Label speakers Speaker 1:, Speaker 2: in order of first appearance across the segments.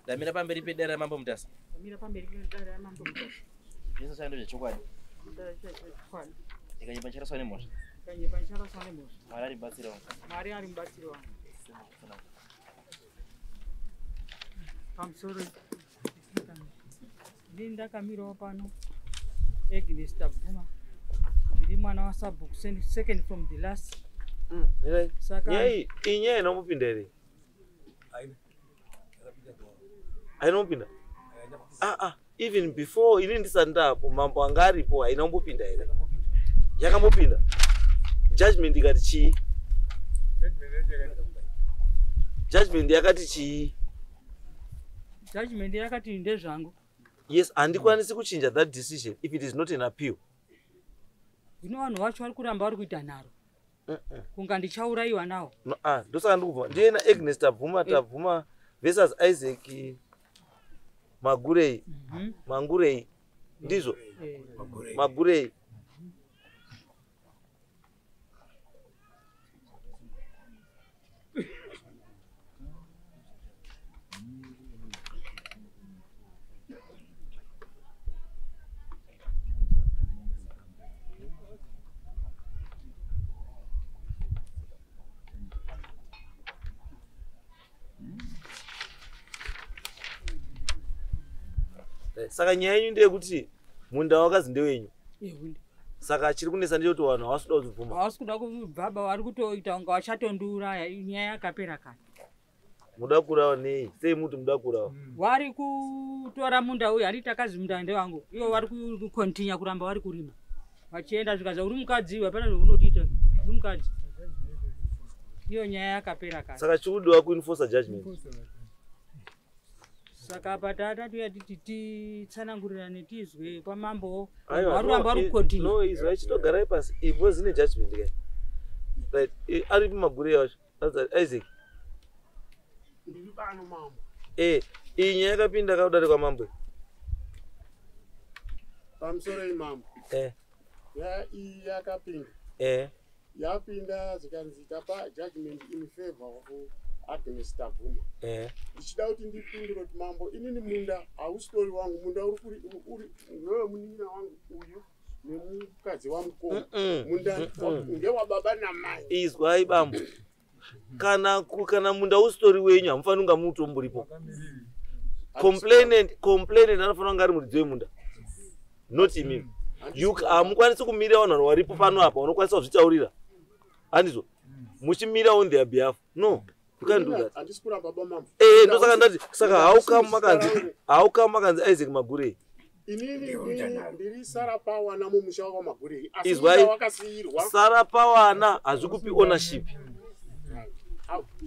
Speaker 1: Ndamira pamberi pedare raMambo Mutasa.
Speaker 2: Ndamira pamberi pedare raMambo Mutasa.
Speaker 1: Zvese zvando zvechokwadi. Ndikanyepa ndicharaswa nemhosva.
Speaker 2: Ndikanyepa ndicharaswa nemhosva.
Speaker 1: Mwari ari mubatsiri wangu.
Speaker 2: Mwari ari mubatsiri wangu. Pamusoro ndini ndakamirawo pano Agnes Tabvuma, ndiri mwana wasabhuku, second from the last. Saka
Speaker 3: Nyaya iyi nyaya inomupinda here? Haina kupinda? Ah ah, even before ini ndisati ndapo mambo anga aripo haina kumbopinda here? Yakambopinda. Judgment ikati chii? Judgment yakati chii?
Speaker 2: Judgment yakati ndezvangu.
Speaker 3: Yes, handikwanisi kuchinja that decision if it is not an appeal.
Speaker 2: Zvino vanhu vacho vari kuramba vari kuita nharo. Kunga ndichaurayiwa nawo.
Speaker 3: No, ah, ndosaka ndikubvuma. Ndiye na Agnes Tabvuma, Tabvuma versus Isaac Magurei. Mangurei. Ndizvo? Magurei. Saka nyaya yenyu ndeyekuti munda wakazi ndewenyu. Saka chiri kunetsa ndechekuti vanhu havasi kuda kuzvibvuma.
Speaker 2: Havasi kuda kubva, vari kutoita kunga vachatondiuraya. Nyaya yakapera kare.
Speaker 3: Muda kuurawa nei? Sei muti muda kuurawa?
Speaker 2: Vari kutora munda uyu, handiti takazi munda ndewangu. Ivo vari kukontinya kuramba vari kurima. Vachienda zvikanzi uri mukadzi iwe, hapana zvaunotiita. Uri mukadzi. Iyo nyaya yakapera kare.
Speaker 3: Saka chiri kudiwa kuenforce judgment.
Speaker 2: Saka apa tatatuya titi titsanangurirane tizwe kwamambo.
Speaker 3: Aiwa,
Speaker 2: Vari kuramba vari
Speaker 3: no,
Speaker 2: kukontinya.
Speaker 3: no, izwa ichitogarai pasi. Ivo zine judgment kai. Right, aripi Magurei wacho? Isaac.
Speaker 4: Ndiri pano mambo.
Speaker 3: Iyi nyaya yakapinda kudare kwamambo.
Speaker 4: Pamusoro imambo. Nyaya iyi yakapinda. Yapinda zikanzi tapa judgment in favor of Agnes Tabvuma. Ndichida kuti ndipindure kuti mambo, inini munda hausitori wangu, munda uri ndewemunin'ina wangu uyu nemukadzi wamukoma. Munda ndewababa namai.
Speaker 3: Izwai bambo. Kana munda usitori wenyu hamufaniri kunga mutomburipo. Complainant anofanira kunga ari muridzi wemunda. Not imimi. Hamukwanisi kumira vanhu varipo pano apa, vanokwanisa kuzvitaurira. Handizvo? Muchimira on their behalf. No. You can't do that.
Speaker 4: Handisi kuramba baba mambo.
Speaker 3: Ndosaka ndati, saka how come makanzi Isaac Magurei?
Speaker 4: Inini ndiri Sara Pawana mumusha waMagurei. Asi
Speaker 3: Izwai,
Speaker 4: munda wakasiyirwa.
Speaker 3: Sara Pawana hazvikupi ownership.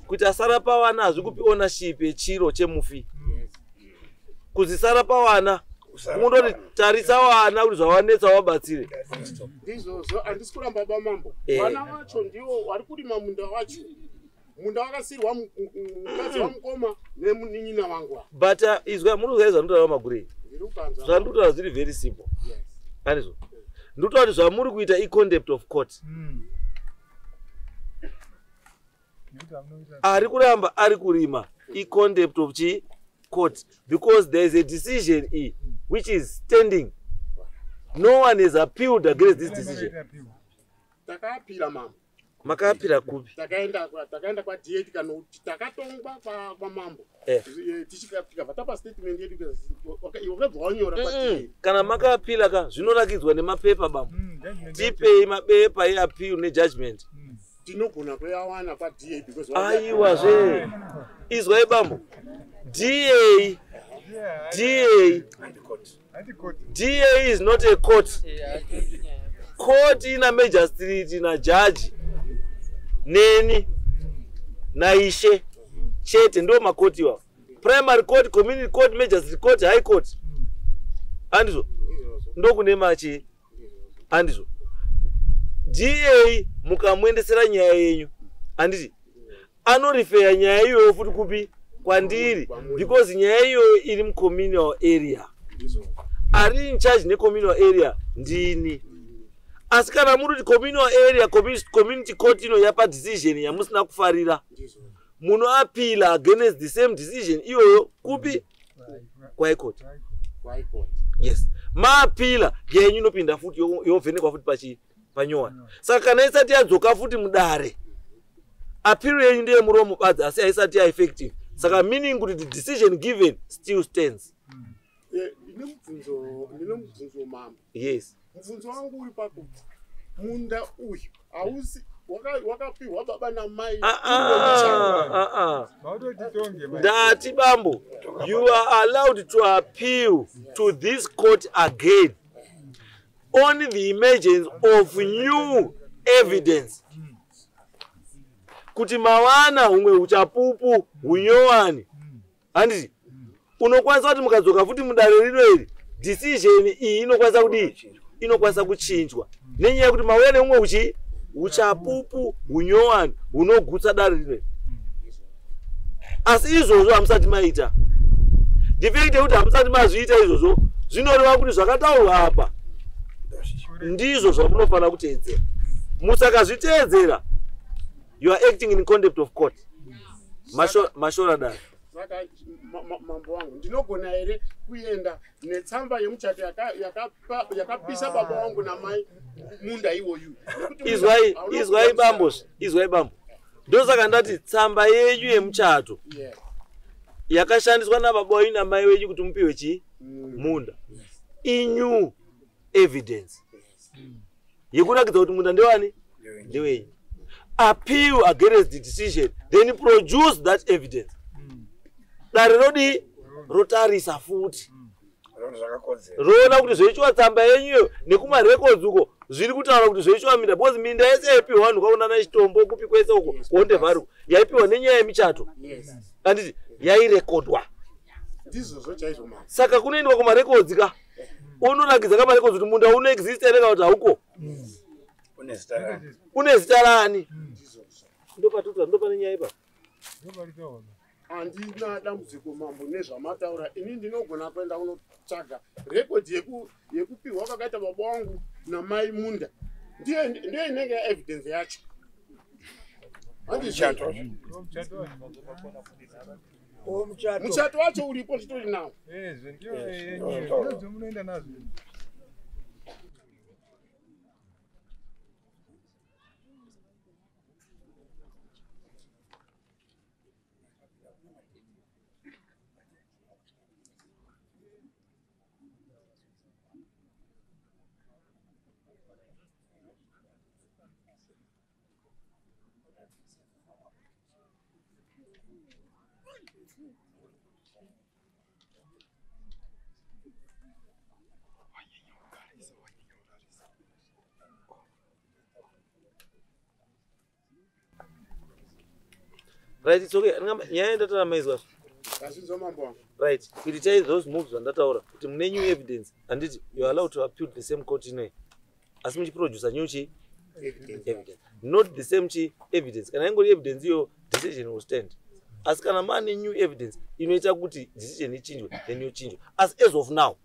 Speaker 3: Kuti Sara Pawana hazvikupi ownership yechiro chemufi. Kuzi Sara Pawana kungondoti tarisa wana kuti zvawanetsa wabatsire.
Speaker 4: Ndizvozvo, handisi kuramba baba mambo. Vana vacho ndivo vari kurima munda wacho. Munda wakasiyirwa mukadzi wamukoma nemunin'ina wangu.
Speaker 3: But izwai, muri kuzwa zvandinotaura Magurei?
Speaker 4: Ndiri kupanzwa.
Speaker 3: Zvandinotaura zviri very simple.
Speaker 4: Yes.
Speaker 3: Handizvo? Ndinotaura kuti zvamuri kuita i-contempt of court. Ari kuramba ari kurima i-contempt of chi court, because there is a decision which is standing. No one has appealed against this decision.
Speaker 4: Takaapira mambo.
Speaker 3: Makaapira kupi?
Speaker 4: Takaenda kwa DA tikanoti takatongwa kwa mambo. Tikabva tapa statement yedu wakabva wanyora kwa DA.
Speaker 3: Kana makaapira ka zvinorakidzwa nemapepa bambo. Tipei mabepa eappeal nejudgment.
Speaker 4: Tinogona kuyawana kwa DA because
Speaker 3: Aiwa zve. Izwai bambo. DA, DA, DA is not a court. Court ina magistrate na judge. Neni naishe chete ndo makoti iwawo. Primary court, community court, magistrate court, high court. Andizvo? Ndokune machi. Andizvo? DA mukamuendesera nyaya yenyu. Anditi? Anorifeya nyaya iyoyo futi kupi? Kwandiri. Because nyaya iyoyo iri mucommunal area. Ari in charge necommunal area ndini. Asi kana muri kuti communal area, community court ino yapa decision yamusina kufarira. Munoappeala against the same decision iyoyo kupi? Kuhigh court.
Speaker 4: High court.
Speaker 3: Yes, maappeala yenyu inopinda futi, yovhenekwa futi pachi panyowani. Saka kana isati yadzoka futi mudare, appeal yenyu ndeyemuromo badzi, asi haisati yaeffective. Saka meaning kuti the decision given still stands.
Speaker 4: Ndine mubvunzo, mambo.
Speaker 3: Yes.
Speaker 4: Mubvunzo wangu uri pakuti munda uyu hausi wakapiwa baba namai?
Speaker 3: Ah, ah, ah, ah. Ndati bambo, you are allowed to appeal to this court again on the emergence of new evidence, kuti mawana humwe uchapupu hunyowani, handiti? Unokwanisa kuti mukadzoka futi mudare rino iri, decision iyi inokwanisa kudii? Inokwanisa kuchinjwa nenyaya yekuti mauya neumwe uchapupu hunyowani hunogutsa dare rino iri. Asi izvozvo hamusati maita. The fact yekuti hamusati mazviita izvozvo zvinoreva kuti zvakataurwa apa ndizvo zvamunofanira kuteedzera. Musakazviteedzera, you are acting in contempt of court. Mashora dare.
Speaker 4: Saka mambo wangu, ndinogona here kuenda netsamba yemuchato yakapisa baba wangu namai munda iwoyu? Nekuti munda
Speaker 3: Izwai,
Speaker 4: hauna
Speaker 3: izwai bambo, izwai bambo. Ndosaka ndati tsamba yenyu yemuchato yakashandiswa nababa wenyu namai wenyu kuti mupiwe chii? Munda. Inew evidence yekurakidza kuti munda ndewani? Ndewenyu. Appeal against the decision, then produce that evidence. Dare rodii? Rotarisa futi, roona kuti zvoichiwa tsamba yenyuyo nekumarecords uko zviri kutaura kuti zvoichiwa minda, because minda yese yaipiwa vanhu kwaunana Chitombo, kupi kwese uko, kuHonde Valley, yaipiwa nenyaya yemichato, handiti? Yairekodwa.
Speaker 4: Ndizvozvo chaizvo, mambo.
Speaker 3: Saka kunoendwa kumarecords ka, unorakidza kamarecords kuti munda unoexist here kana kuti hauko. Une zita rani?
Speaker 4: Ndizvozvo.
Speaker 3: Ndopatuta, ndopane nyaya ipa.
Speaker 4: Handina dambudziko, mambo, nezvamataura. Ini ndinogona kuenda kunotsvaga record yekupiwa kwakaita baba wangu namai munda. Ndiyo inenge yaevidence yacho. Handizvo? Muchato wacho uripo, zvitori nawo.
Speaker 5: Ezvo ndiyo yenyewe munoenda nazvo.
Speaker 3: Right, it's okay. Nyaya yandataura maizwa?
Speaker 4: Azvinzwa, mambo wangu.
Speaker 3: Right, kuitai those moves zvandataura kuti mune new evidence, handiti? You are allowed to appeal to the same court inoyi, asi muchiproducer new chi
Speaker 4: Evidence.
Speaker 3: Evidence, not the same chi evidence. Kana ingori evidence iyo, decision will stand. Asi kana maane new evidence inoita kuti decision ichinjwe, then yochinjwa. Asi as of now,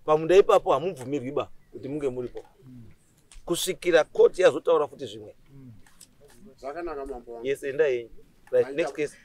Speaker 3: pamunda ipapo hamubvumirwi ba kuti munge muripo kusvikira court yazotaura futi zvimwe.
Speaker 4: Zvakanaka, mambo wangu.
Speaker 3: Yes, enda yenyu. Right, next case.